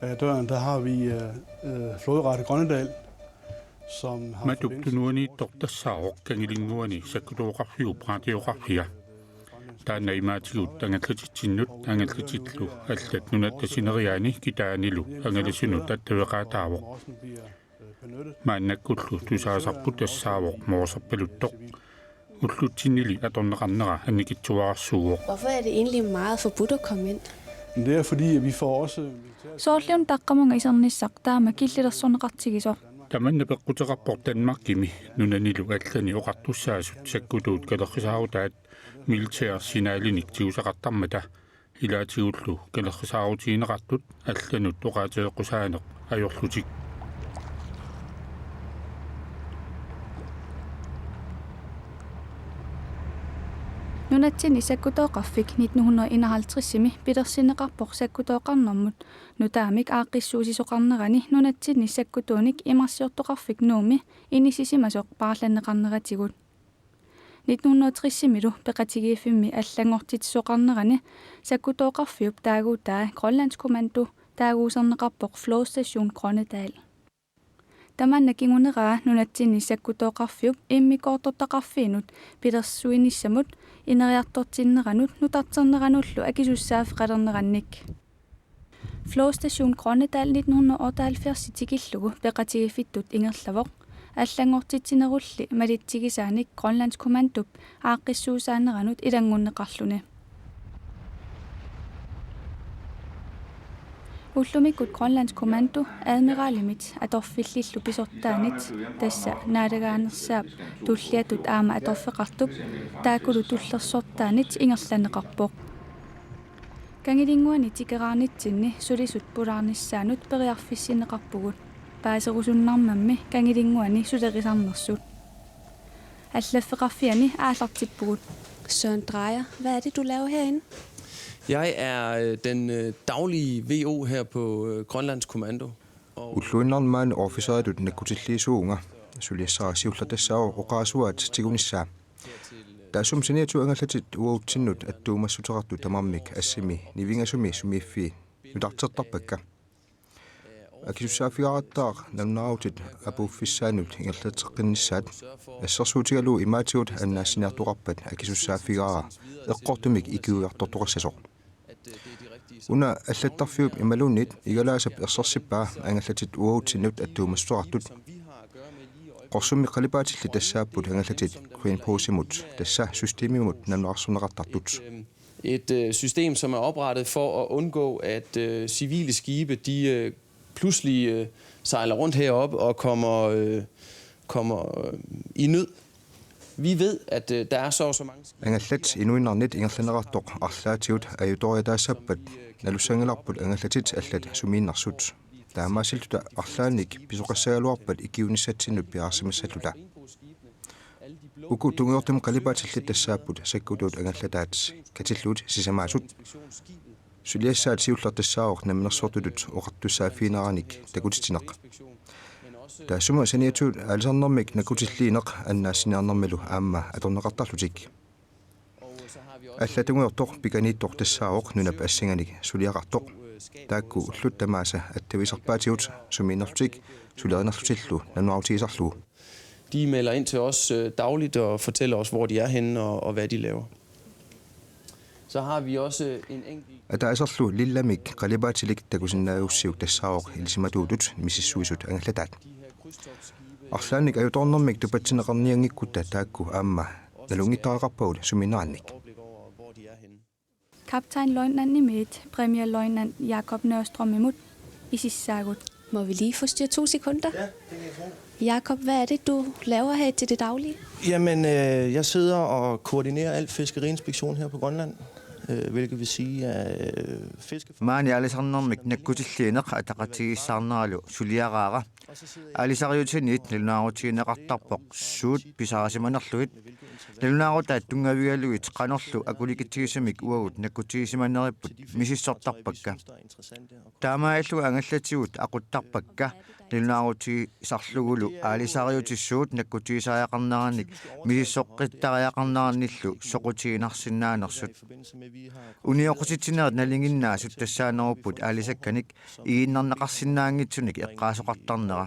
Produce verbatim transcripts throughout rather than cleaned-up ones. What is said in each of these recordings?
Af døren, der har vi øh, øh, Flodrette Grønnedal, som har Matup forbindelse tunuaniittoq tassaavoq Kangilinnguani sakkutooqarfiup radioqarfia. Taanna imaatigut angallatitsinut angallatillu allat nunatta sineriaani kitaanilu angalasunut attaveqaataavoq. Maannakkullu tusaasarput tassaavoq moorserpaluttoq. Ullutsinnili atorneqarnera annikitsuararsuuvoq. Hvorfor er det egentlig meget forbudt at komme ind? Men det er fordi, at vi får også militær- Soorlu una taqqamunga isernissaq taama killilersorneqartigisoq. Tamanna peqquteqarpoq Danmarkimi nunanilu allani oqartussaasut sakkutuut kalerrisaarutaat militær signalinik tigusaqartarmata. Ilaatigullu kalerrisaarutigineqartut allanut oqaateqqusaanneq ajorlutik. Nunatsinni sakkutooqarfik nitten hundrede enoghalvtredsimi pilersinneqarpoq sakkutooqarnermut nutaamik aaqqissuussisoqarnerani nunatsinni sakkutuunik imarsiortoqarfik Nuummi inissisimasoq paarlanneqarneratigut. Nitten hundrede og tres-imilu peqatigiiffimmi allanngortitsisoqarnerani sakkutooqarfiup taaguutaa Grønlandskommando taaguuserneqarpoq Flådestation Grønnedal. Tamanna kinguneraa nunatsinni sakkutooqarfiup immikkoortortaqarfiinut pilersuinissamut ineriartortinneranut nutarterneranullu akisussaaffeqalernerannik. Flådestation Grønnedal nitten hundrede og otteoghalvfjerds tikillugu peqatigiiffittut ingerlavoq. Allanngortitsinerulli malitsigisaanik Grønlandskommandup aaqqissuussaaneranut ilanngunneqarluni. Ullumikkut Grønlandskommando admiralimit atorfillillu pisortaanit, tassa naalagaanersaap tulliatut aamma atorfeqartup, taakkulu tullersortaanit ingerlanneqarpoq. Kangilinnguani tikeraarnitsinni sulisut pulaarnissaannut periarfissinneqarpugut. Paaserusunnarmammi Kangilinnguani sulerisarnersut. Allaffeqarfiani aallartippugut. Søren Drejer, hvad er det, du laver herinde? Jeg er øh, den øh, daglige V O her på øh, Grønlands Kommando. Og Ulluinnarni maani officeritut nakkutilliisuuvunga, suliassara siullertassaavoq oqarasuaat tigunissaa. Taassuma saniatigut angallatit uatsinnut attuumassuteqartut tamarmik assimi nivingasumi sumiiffii nutartertarpakka. Akisussaaffigaarattaaq nalunaarutit apuuffissaannut ingerlateqqinnissaat, assersuutigalugu imaatigut annaassiniartoqarpat akisussaaffigaara eqqortumik ikiuiartortoqassasoq. Una allattarfiup imaluunniit Igalaasap ersersippaa angallatit uatsinnut attuumassuteqartut. Qorsummik qalipaatillit tassaapput angallatit Greenpeaceimut, tassa systemimut nalunaarsorneqartartut. Et øh, system, som er oprettet for at undgå, at øh, civile skibe de øh, pludselig øh, sejler rundt heroppe og kommer, øh, kommer øh, i nød. Vi ved, at øh, der er så og så mange skibe. Angallat inuinnarnit ingerlanneqartoq arlaatigut ajutoriataassappat nalussanngilarput angallatit allat sumiinnersut. Taamaasilluta arlaannik pisoqassagaluarpat ikiuinissatsinnut piareersimassalluta. Uku tungujortumik qalipaatillit tassaapput sakkutuut angallataat katillugit sisamaasut. Suliassaat siullertassaavoq namminersortutut oqartussaaffigineranik takutitsineq. Taassuma saniatigut aalisarnermik nakkutilliineq annaassiniarnermilu aamma atorneqartarlutik. Allatungujortoq pikaniittoq tassaavoq nunap assinganik suliaqartoq. Taakku ullut tamaasa attavisarpaatigut sumiinnerlutik sulerinerlutillu nalunaarutigisarlugu. De melder ind til os øh, dagligt og fortæller os, hvor de er henne og, og hvad de laver. Så har vi også øh, en enkelt Ataaserlu lillamik qalipaatilik takusinnaagussiuk tassaavoq ilisimatuutut misissuisut angallataat. Arlaannik ajutoornermik tupatsinneqarnianngikkutta taakku aamma nalunngittariaqarpagut sumiinnerannik. Kaptajnløjtnantimit premierløjtnant Jakob Nørstrømimut isissaagut. Må vi lige forstyrre to sekunder? Ja, det kan jeg få. Jakob, hvad er det, du laver her til det daglige? Jamen, øh, jeg sidder og koordinerer al fiskeriinspektion her på Grønland, øh, hvilket vil sige, at øh, fiske... Maani aalisarnermik nakkutilliineq ataqatigiissaarneralu suliaraara. Aalisariutiniit nalunaarutigineqartarpoq suut pisarisimanerlugit. Nalunaarutaat tunngavigalugit qanorlu akulikitsigisumik uagut nakkutigisimaneripput misissortarpakka. Taamaalilluni angallatigut aquttarpakka, nalunaarutigisarlugulu aalisariutissat nakkutigisariaqarnerannik misissoqqittariaqarnerannillu soqutiginarsinnaanersut. Unioqqutsitsinerit nalinginnaasut tassaanerupput aalisakkanik iginnarneqarsinnaanngitsunik eqqaasoqartarnera.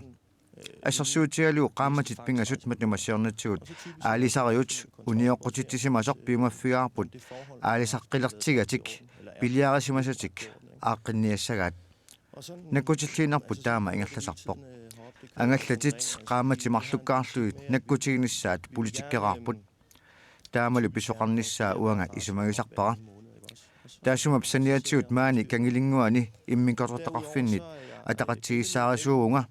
Assersuutigalugu qaammatit pingasut matuma siornatigut aalisariut unioqqutitsisimasoq piumaffigaarput aalisaqqilertigatik piliarisimasatik aaqqinniassagaat. Nakkutilliinerput taama ingerlasarpoq. Angallatit qaammatit marlukkaarlugit nakkutiginissaat politikkeraarput. Taamalu pisoqarnissaa uanga isumagisarpara. Taassuma saniatigut maani Kangilinnguani immikkoortortaqarfinnit ataqatigiissaarisuuvunga.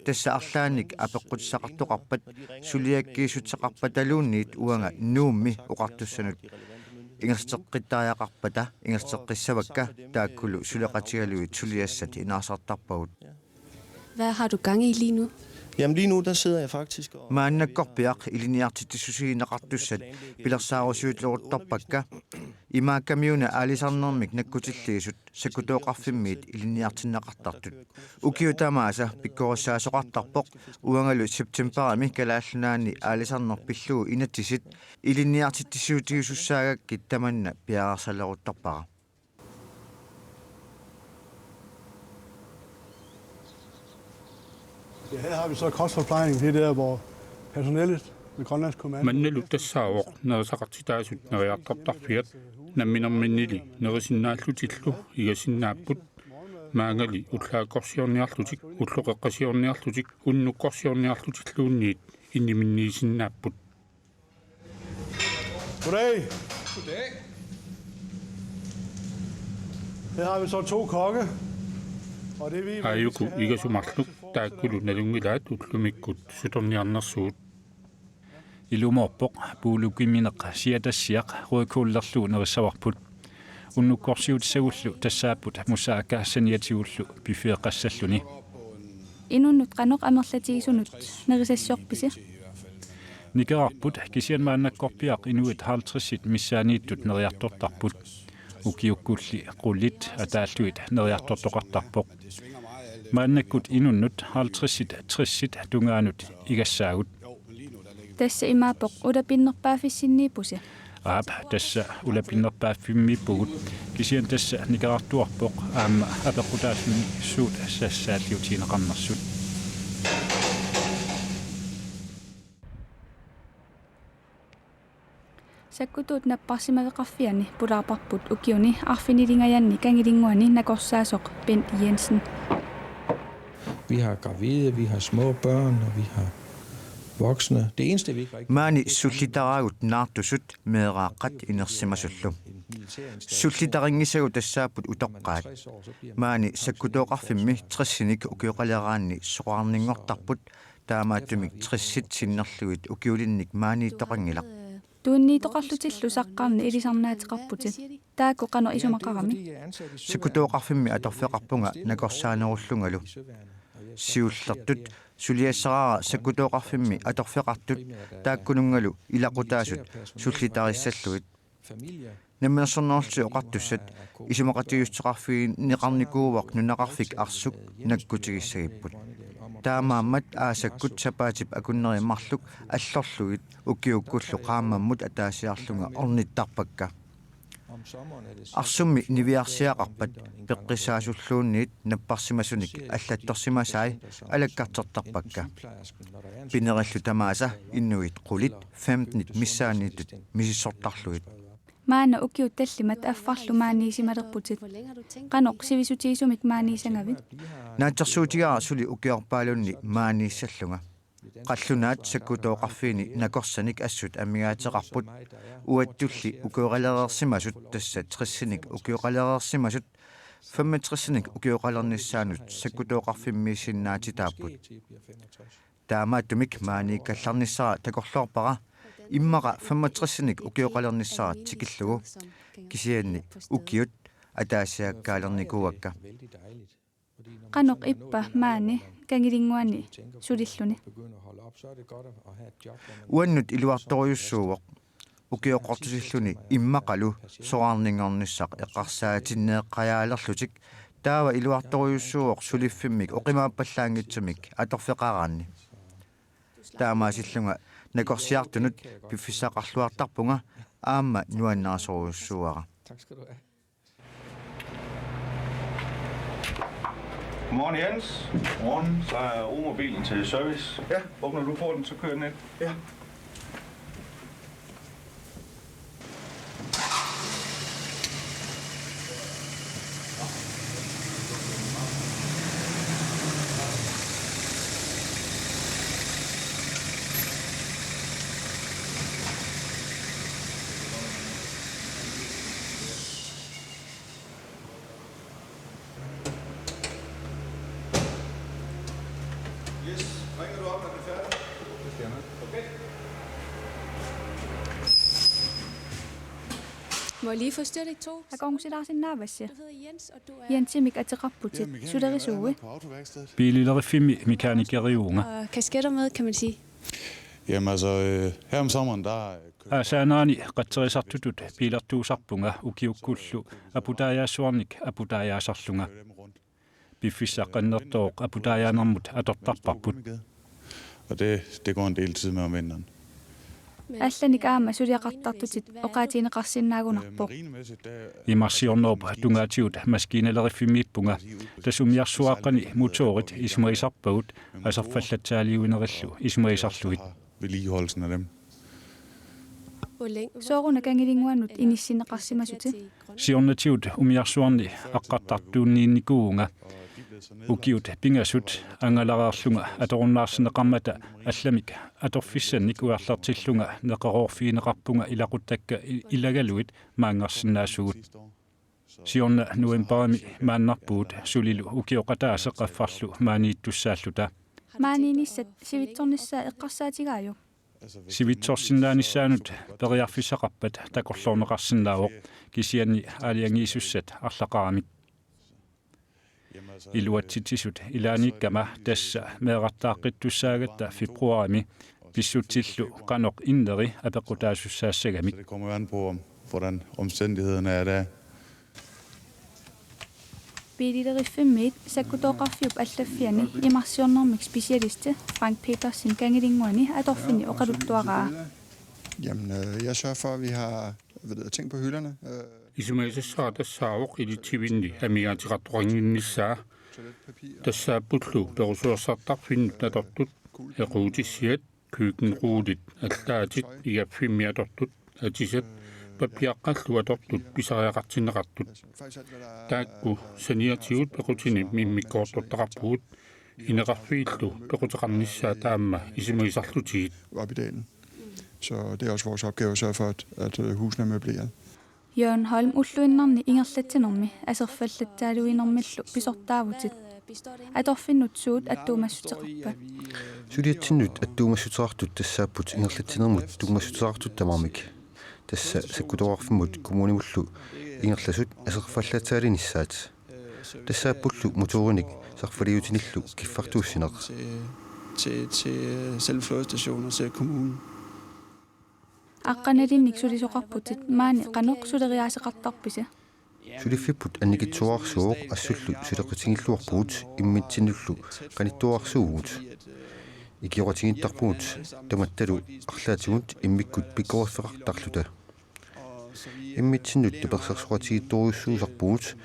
Tassa arlaannik apeqqutissaqartoqarpat suliakkiissuteqarpataluunniit uanga Nuummi oqartussanut ingerlateqqittariaqarpata ingerlateqqissavakka, taakkulu suleqatigalugit suliassat inaasartarpagut. Hvad har du gang i lige nu? Jamen lige nu, der sidder jeg faktisk og... Maannakkorpiaq ilinniartitsissusigineqartussat pilersaarusiuleruttorpakka. Imaakkamiuna aalisarnermik nakkutilliisut sakkutooqarfimmiit ilinniartinneqartartut. Ukiut tamaasa pikkorissaasoqartarpoq, uangalu septembarimi Kalaallit Nunaanni aalisarneq pillugu inatsisit ilinniartitsissutigisussaagakkit tamanna piareersaleruttorpara. Ja, her har vi så kostforplejning. Det er der, hvor personellet ved Grønlands Kommando... Mannalu tassaavoq nerisaqartitaasut neriartortarfiat, namminerminnili nerisinnaallutillu igasinnaapput, maannali ullaakkorsiorniarlutik, ulloqeqqasiorniarlutik, unnukkorsiorniarlutilluunniit inniminniisinnaapput. Goddag. Goddag. Her har vi så to kokke. Og det vi... Aajuku igasu marluk, taakkulu nalunngilaat ullumikkut sutorniarnersugut. Ilumoorpoq puulukimmineq siatassiaq rødkålerlugu nerissavarput. Unnukkorsiutissagullu tassaapput musaakka saniatigullu piffeeqqassalluni. Inunnut qanoq amerlatigisunut nerisassiorpisi? Nikerarput, kisianni maannakkorpiaq inuit halvtredsit missaanniittut neriartortarput. Ukiukkulli qulit ataallugit neriartortoqartarpoq. Maannakkut inunnut halvtredsit tressit tungaanut igassaagut. Tassa imaappoq ulapinnerpaaffissinniippusi? Aap, tassa ulapinnerpaaffimmiippugut. Kisianni tassa nikerartuarpoq aamma apeqqutaalluni suut sassaalliutigineqarnersut. Sakkutuut napparsimaveqarfianni pulaarparput ukiuni arfinilingajanni Kangilinnguani nakorsaasoq Bent Jensen. Vi har gravide, vi har små børn, og vi har voksne. Det eneste, vi ikke rigtig... Maani sullitaraagut naartusut meeraaqqat inersimasullu. Sullitarinngisagut tassaapput utoqqaat. Maani sakkutooqarfimmi tressinik ukioqaleraanni soraarninngortarput, taamaattumik tressit sinnerlugit ukiulinnik maaniittoqanngilaq. Tunniittoqarlutillu saqqarneq ilisarnaateqarputit. Taakku qanoq isumaqaramik? Sakkutooqarfimmi atorfeqarpunga nakorsaanerullungalu. Siullertut suliassaraara sakkutooqarfimmi atorfeqartut taakkununngalu ilaqutaasut sullitarissallugit. Namminersornerullutik Oqartussat isumaqatigiissuteqarfigineqarnikuuvoq nunaqarfik Arsuk nakkutigissagipput. Taamaammat aasakkut sapaatip akunneri marluk allorlugit ukiukkullu qaammammut ataasiarlunga ornittarpakka. Arsummi niviarsiaqarpat peqqissaasulluunniit napparsimasunik allattorsimasai alakkartertarpakka. Pinerillu tamaasa inuit qulit femtenit missaanniittut misissortarlugit. Maanna ukiut tallimat affarlu maaniisimalerputit. Qanoq sivisutigisumik maaniissagavit? Naatsorsuutigaara suli ukiorpaalunni maaniissallunga. Qallunaat sakkutooqarfiini nakorsanik assut amigaateqarput. Uattulli ukioqalereersimasut, tassa tressinik ukioqalereersimasut femogtressinik ukioqalernissaannut sakkutooqarfimmiissinnaatitaapput. Taamaattumik maaniikkallarnissara takorloorpara, immaqa femogtressinik ukioqalernissara tikillugu, kisianni ukiut ataasiakkaalernikuuakka. Qanoq ippa maani Kangilinnguani sulilluni? Uannut iluartorujussuuvoq. Ukioqqortutilluni immaqalu soraarninngornissaq eqqarsaatinneeqqajaalerlutik Taava iluartorujussuuvoq suliffimmik oqimaappallaanngitsumik atorfeqaraanni. Taamaasillunga nakorsiartunut piffissaqarluartarpunga aamma nuannaasorujussuuara. Godmorgen, Jens. Godmorgen. Så er Omobilen til service. Ja. Åbner du porten, så kører den ind. Ja. Yes, ringer du op, når det er færdigt? Okay. Må jeg lige forstyrre dig to? Akornusilaarsinnaavassi? Du hedder Jens, og du er... Jensimik ateqarputit, sulerisuui? Biilileriffimmi mekaanikeriuvunga. Og kasketter med, kan man sige. Jamen altså, øh, her om sommeren, der... Aasaanerani qatserisartutut biilertuusarpunga ukiukkullu aputaajaassuarnik aputaajaasarlunga. Piffissaq annertooq aputaajaanermut atortarparput. Og det, det går en del tid med om vinteren. Allanik aamma suliaqartartutit oqaatigineqarsinnaagunarpoq. Imarsiornerup tungaatigut maskiinaleriffimmiippunga, tassa umiarsuaaqqani motorit isumagisarpagut aserfallatsaaliuinerillu isumagisarlugit. Vedligeholdelsen af dem. Sooruna kangilinnguanut inissinneqarsimasutit? Siornatigut umiarsuarni aqqartartuunniinnikuuvunga. Ukiut pingasut angalareerlunga atorunnaarsinneqarmata allamik atorfissannik ujarlertillunga neqeroorfigineqarpunga ilaquttakka ilagalugit maanngarsinnaasugut. Siorna novembarimi maannarpugut sulilu ukioq ataaseq affarlu maaniittussaalluta. Maaniinissat sivitsornissaa eqqarsaatigaajuk? Sivitsorsinnaanissaanut periarfissaqarpat takorloorneqarsinnaavoq, kisianni aalajangiisussat arlaqaramik. Iluatsitsisut ilaaniikkama tassa meerartaaqqittussaagatta februarimi pissutsillu qanoq inneri apeqqutaasussaassagamik. Det kommer jo an på, om, hvordan omstændighederne er der. Biilileriffimmiit sakkutooqarfiup allaffiani imarsiornermik specialisti Frank Petersen kangilinnguani atorfinni oqaluttuaraa. Jamen, øh, jeg sørger for, at vi har hvad ved jeg, ting på hylderne. Øh, Isumagisassara tassaavoq ilitsivinni amigaateqartoqannginnissaa. Tassaappullu perusuersartarfinnut atortut, equutissiat, køkkenrullit, allaatit, igaffimmi atortut, atisat, pappiaqqallu atortut pisariaqartinneqartut. Taakku saniatigut pequtinik immikkoortortaqarpugut, ineqarfiillu pequteqarnissaat aamma isumagisarlutigit. Op i dalen. Så det er også vores opgave at sørge for, at, at øh, husene er møbleret. Jørgen Holm ulluinnarni ingerlatsinermi aserfallatsaaluinermillu pisortaavutit. Atorfinnut suut attuumassuteqarpa? Suliatsinnut attuumassuteqartut tassaapput ingerlatsinermut tunngassuteqartut tamarmik. Tassa sakkutooqarfimmut kommunimullu ingerlasut aserfallatsaalinissaat. Tassaappullu motorinik sarfaliutinillu kiffartuussineq. Til, til, til selve flådestationen og til kommunen. Aqqanalinnik sulisoqarputit maani qanoq suleriaaseqartarpisi? Suliffipput annikitsuararsuuvoq assullu suleqatigiilluarpugut imminnullu qanittuararsuuvugut. Ikioqatigiittarpugut tamattalu arlaatigut immikkut pikkoriffiqartarluta. Imminnut tapersersoqatigiittorujussuusarpugut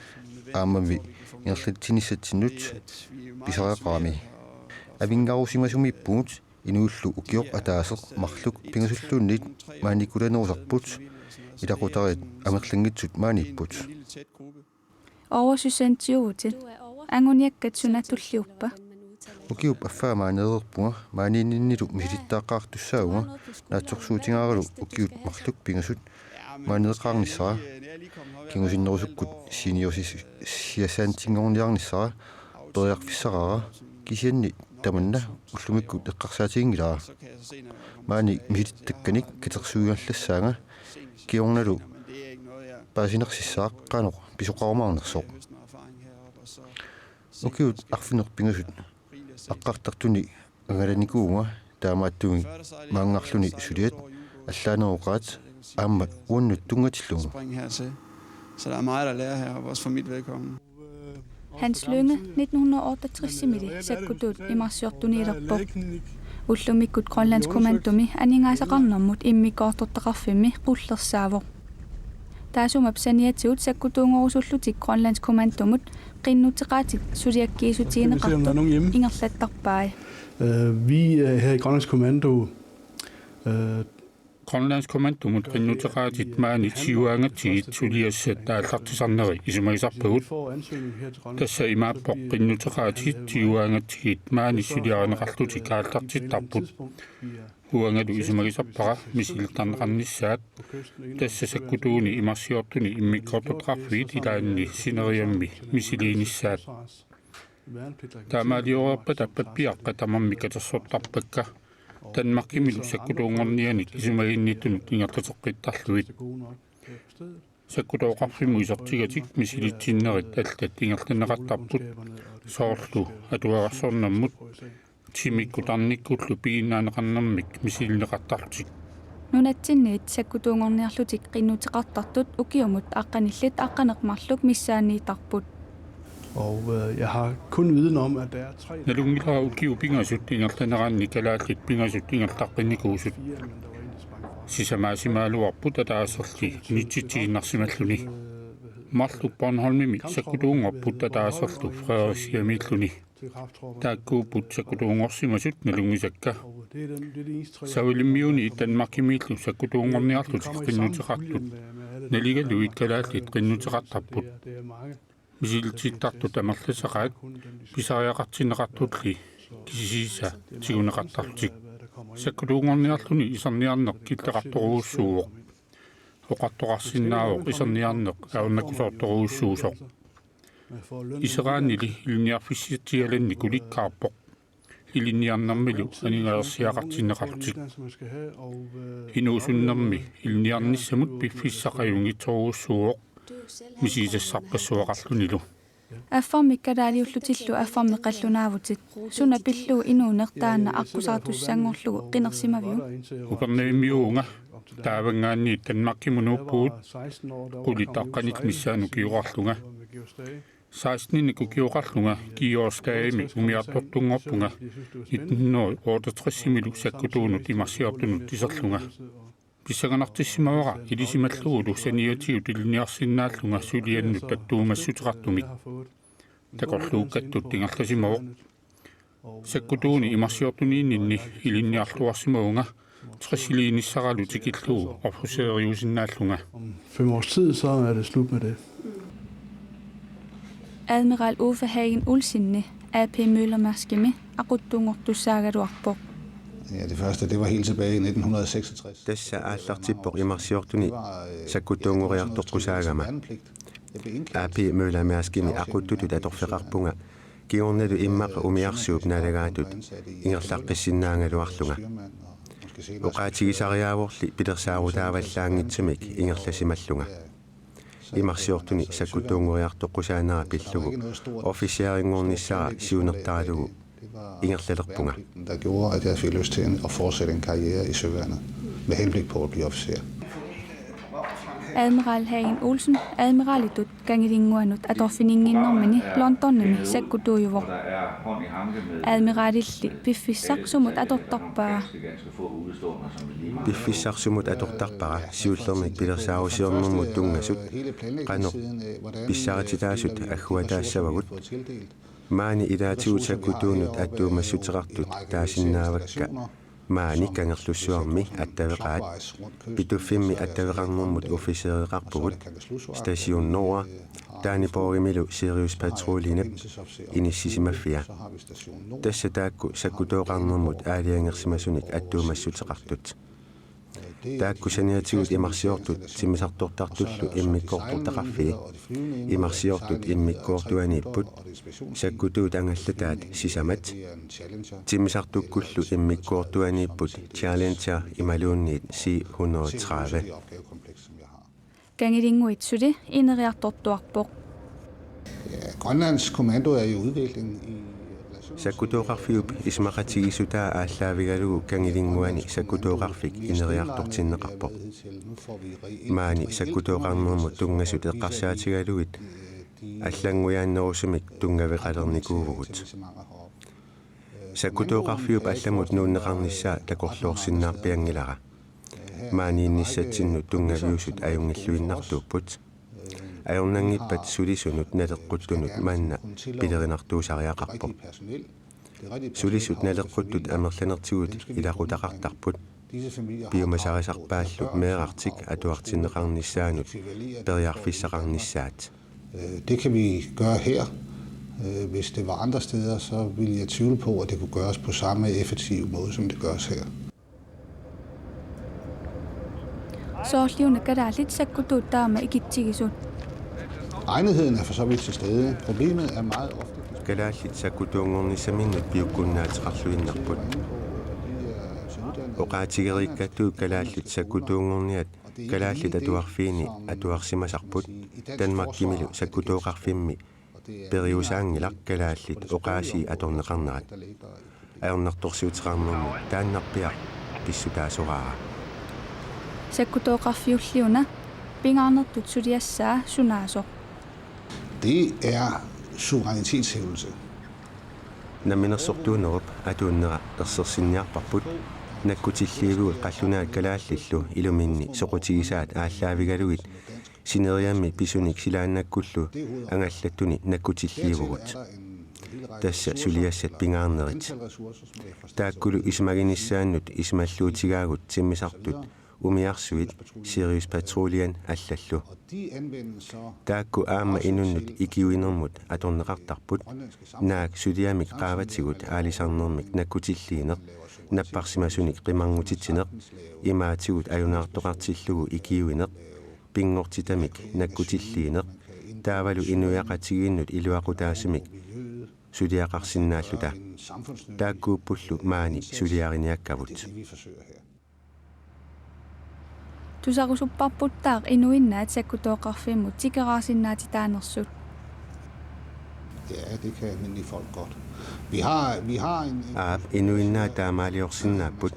aammami ingerlatsinissatsinnut pisariaqarami. Avinngarusimasumiippugut inuillu ukioq ataaseq marluk pingasulluunniit maaniikkulanerusarput ilaqutariit amerlanngitsut maaniipput. Oversocialiseruvutit. Anguniakkat suna tulliuppa? Ukiup affaa maaneereerpunga maaniinninnilu misilittaaqqaartussaavunga naatsorsuutigaaralu ukiut marluk pingasut maaneeqqaarnissara. Kingusinnerusukkut seniorsiasaantinngorniarnissara periarfissaraara kisianni tamanna ullumikkut eqqarsaatiginngilara. Maani misilittakkanik katersuigallassaanga kingornalu paasinersissaaq qanoq pisoqarumaarnersoq. Ukiut arfineq-pingasut aqqartartuni angalanikuuvunga taamaattumik maanngarluni suliat allaaneroqaat aamma uannut tunngatillugu. Så der er meget, der lærer her, også for mit vedkommende. Hans Lynge nitten hundrede og otteogtres-imili sakkutuut imarsiortuniilerpoq. Ullumikkut Grønlandskommandomi aningaasaqarnermut immikkoortortaqarfimmi qullersaavoq. Taassuma saniatigut sakkutuunngorusullutik Grønlandskommandomut qinnuteqaatit suliakkiissutigineqartut ingerlattarpai. Øh, vi øh, her i Grønlands Kommando øh, Grønlandskommandomut qinnuteqaatit maani siuaangatsigit suliassat aallartisarneri isumagisarpagut. Tassa imaappoq qinnuteqaatit siuaangatsigit maani suliarineqarlutik aallartittarput. Uangalu isumagisarpara misilittarneqarnissaat. Tassa sakkutuuni imarsiortuni immikkoortortaqarfiit ilaanni sineriammi misiliinissaat. Taamaalioreerpata pappiaqqat tamarmik katersortarpakka. Danmarkimilu sakkutuunngornianik isumaginnittunut ingerlateqqittarlugit. Sakkutooqarfimmut isertigatik misiliitinnerit allat ingerlanneqartarput, soorlu atuagarsornermut, timikkut tarnikkullu piginnaaneqarnermik misilineqartarlutik. Nunatsinniit sakkutuunngorniarlutik qinnuteqartartut ukiumut aqqanillit aqqaneq-marluk missaanniittarput. Og øh, jeg har kun viden om, at der er tre... Nalunngilara ukiut pingasut ingerlaneranni kalaallit pingasut ingerlaqqinnikuusut. Sisamaasimagaluarput ataaserli unitsitsiinnarsimalluni. Marluk Bornholmimi sakkutuunngorput ataaserlu Fredericiamiilluni. Taakkuupput sakkutuunngorsimasut nalunngisakka. Savalimmiuni Danmarkimiillu sakkutuunngorniarlutik qinnuteqartut naligalugit kalaallit qinnuteqartarput. Misilitittartut amerlasaqaat pisariaqartinneqartulli kisisiisa tiguneqartarlutik. Sakkutuunngorniarluni iserniarneq killeqartorujussuuvoq. Oqartoqarsinnaavoq iserniarneq ajornakusoortorujussuusoq. Iseraannili ilinniarfissatsialannik ulikkaarpoq. Ilinniarnermilu aningaasarsiaqartinneqarlutik. Inuusunnermi ilinniarnissamut piffissaq ajunngitsorujussuuvoq misigisassarpassuaqarlunilu. Affarmik kalaaliullutillu affarmik qallunaavutit. Suna pillugu inuuneq taanna aqqusaartussanngorlugu qinersimaviuk? Upernavimmiuuvunga. Taavanngaanniit Danmarkimut nuuppugut. Qulit aqqanillit missaanni ukioqarlunga. Seksteninik ukioqarlunga Georg Stagemi umiartortunngorpunga nitten hundrede og otteogtres-imilu sakkutuunut imarsiortunut iserlunga. Pissanganartissimavara ilisimallugulu saniatigut ilinniarsinnaallunga suliannut attuumassuteqartumik. Takorluukkattut ingerlasimavoq. Sakkutuuni imarsiortuniinninni ilinniarluarsimavunga tressiliinissaralu tikillugu officeeriusinnaallunga. Om fem års tid, så er det slut med det. Admiral Uffe Hagen Olsen A P Møller Mærskimi aquttunngortussaagaluarpoq. Ja, det første, det var helt tilbage i nitten hundrede og seksogtres. Tassa aallartippoq imarsiortuni sakkutuunngoriartoqqusaagama. A P Møller Mærskimi aquttutut atorfeqarpunga kingornalu immaqa umiarsuup naalagaatut ingerlaqqissinnaagaluarlunga. Oqaatigisariaavorli pilersaarutaavallaanngitsumik ingerlasimallunga. Imarsiortuni sakkutuunngoriartoqqusaanera pillugu officerinngornissara siunertaralugu ingerlalerpunga. Der gjorde, at jeg fik lyst til at fortsætte en karriere i søværnet med henblik på at blive officer. Admiral Hagen Olsen admiralitut kangilinnguanut atorfininnginnermini Londonimi sakkutuujuvoq. Admiralilli piffissaq sumut atortarpaa? Piffissaq sumut atortarpara siullermik pilersaarusiornermut tunngasut qanoq pissarititaasut agguataassavagut. Maani ilaatigut sakkutuunut attuumassuteqartut taasinnaavakka maani Kangerlussuarmi attaveqaat. Pituffimmi attaveqarnermut officereqarpugut Station Nord, Daneborgimilu Sirius Patruljenip inissisimaffia. Tassa taakku sakkutooqarnermut aalajangersimasunik attuumassuteqartut. Taakku saniatigut imarsiortut timmisartortartullu immikkoortortaqarfii. Imarsiortut immikkoortuaniipput. Sakkutuut angallataat sisamat. Timmisartukkullu immikkoortuaniipput Challenger imaluunniit C hundrede og tredive. Kangilinnguit suli ineriartortuarpoq. Ja, Grønlands Kommando er i udvikling i... Sakkutooqarfiup isumaqatigiissutaa aallaavigalugu Kangilinnguani sakkutooqarfik ineriartortinneqarpoq. Maani sakkutooqarnermut tunngasut eqqarsaatigalugit Allanngujaannerusumik tunngaveqalernikuuvugut. Sakkutooqarfiup allamut nuunneqarnissaa takorloorsinnaarpianngilara. Maaniinnissatsinnut tunngaviusut ajunngilluinnartuupput. Ajornanngippat sulisunut naleqquttunut manna pilerinartuusariaqarpoq. Sulisut naleqquttut amerlanertigut ilaqutaqartarput. Piumasarisarpaallu meerartik atuartinneqarnissaanut periarfissaqarnissaat. Øh, Det kan vi gøre her. Øh, Hvis det var andre steder, så ville jeg tvivle på, at det kunne gøres på samme effektive måde, som det gøres her. Soorliuna kalaallit sakkutuut taama ikitsigisut. Egnetheden er for så vidt til stede. Problemet er meget ofte... Kalaallit sakkutuunngornissaminnut piukkunnaateqarluinnarput. Oqaatigeriikkattut kalaallit sakkutuunngorniat kalaallit atuarfiini atuarsimasarput. Danmarkimilu sakkutooqarfimmi periusaanngilaq kalaallit oqaasii atorneqarnerat. Ajornartorsiuteqarnermut taannarpiaq pissutaasoraara. Sakkutooqarfiulliuna pingaarnertut suliassaa sunaasoq. Det er suverænitetshævdelse. Namminersortuunerup atuunnera ersersinniarparput. Nakkutilliivugut qallunaat kalaallillu iluminni soqutigisaat aallaavigalugit sineriammi pisunik silaannakkullu angallattuni nakkutilliivugut. Tassa suliassat pingaarnerit. Taakkulu isumaginissaannut isumalluutigaagut timmisartut umiarsuit Sirius Patruljen allallu. Taakku aamma inunnut ikiuinermut atorneqartarput. Naak suliamik qaavatigut aalisarnermik nakkutilliineq, napparsimasunik qimarngutitsineq, imaatigut ajunaartoqartillugu ikiuineq, pinngortitamik nakkutilliineq, taavalu inuiaqatigiinnut iluaqutaasumik suliaqarsinnaalluta. Taakkuuppullu maani suliariniakkavut. Tusarusupparputtaaq inuinnaat sakkutooqarfimmut tikeraarsinnaatitaanersut. Ja, det kan almindelige folk godt. Vi har, vi har en, en... Aap, inuinnaat taamaaliorsinnaapput.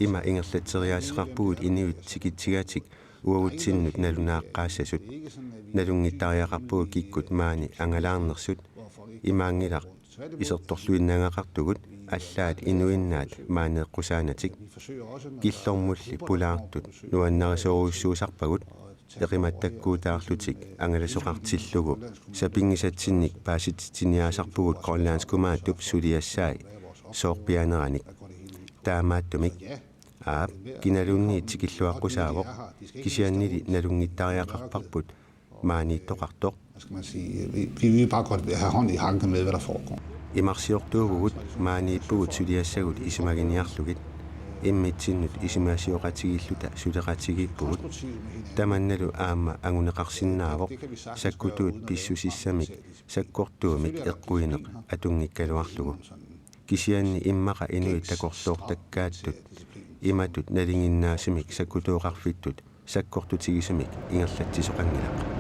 Ima ingerlatseriaaseqarpugut inuit tikitsigatik uagutsinnut nalunaaqqaassasut. Nalunngittariaqarpugut kikkut maani angalaarnersut. Imaanngilaq isertorluinnagaqartugut allaat inuinnaat maaneeqqusaanatik. Killormulli pulaartut nuannarisorujussuusarpagut eqimattakkuutaarlutik angalasoqartillugu. Sapinngisatsinnik paasititsiniaasarpugut grønlandskumaattup suliassai soorpianeranik. Taamaattumik aap, kinaluunniit tikilluaqqusaavoq, kisiannili nalunngittariaqarparput maaniittoqartoq. Hvad skal man sige? Vi, vi vil bare godt have hånd i hanke med, hvad der foregår. Imarsiortuuvugut maaniippugut suliassagut isumaginiarlugit. Immitsinnut isumasioqatigiilluta suleqatigiippugut. Tamannalu aamma anguneqarsinnaavoq sakkutuut pissusissamik sakkortuumik eqquineq atunngikkaluarlugu. Kisianni immaqa inuit takorloortakkaattut imatut nalinginnaasumik sakkutooqarfittut sakkortutigisumik ingerlatsisoqanngilaq.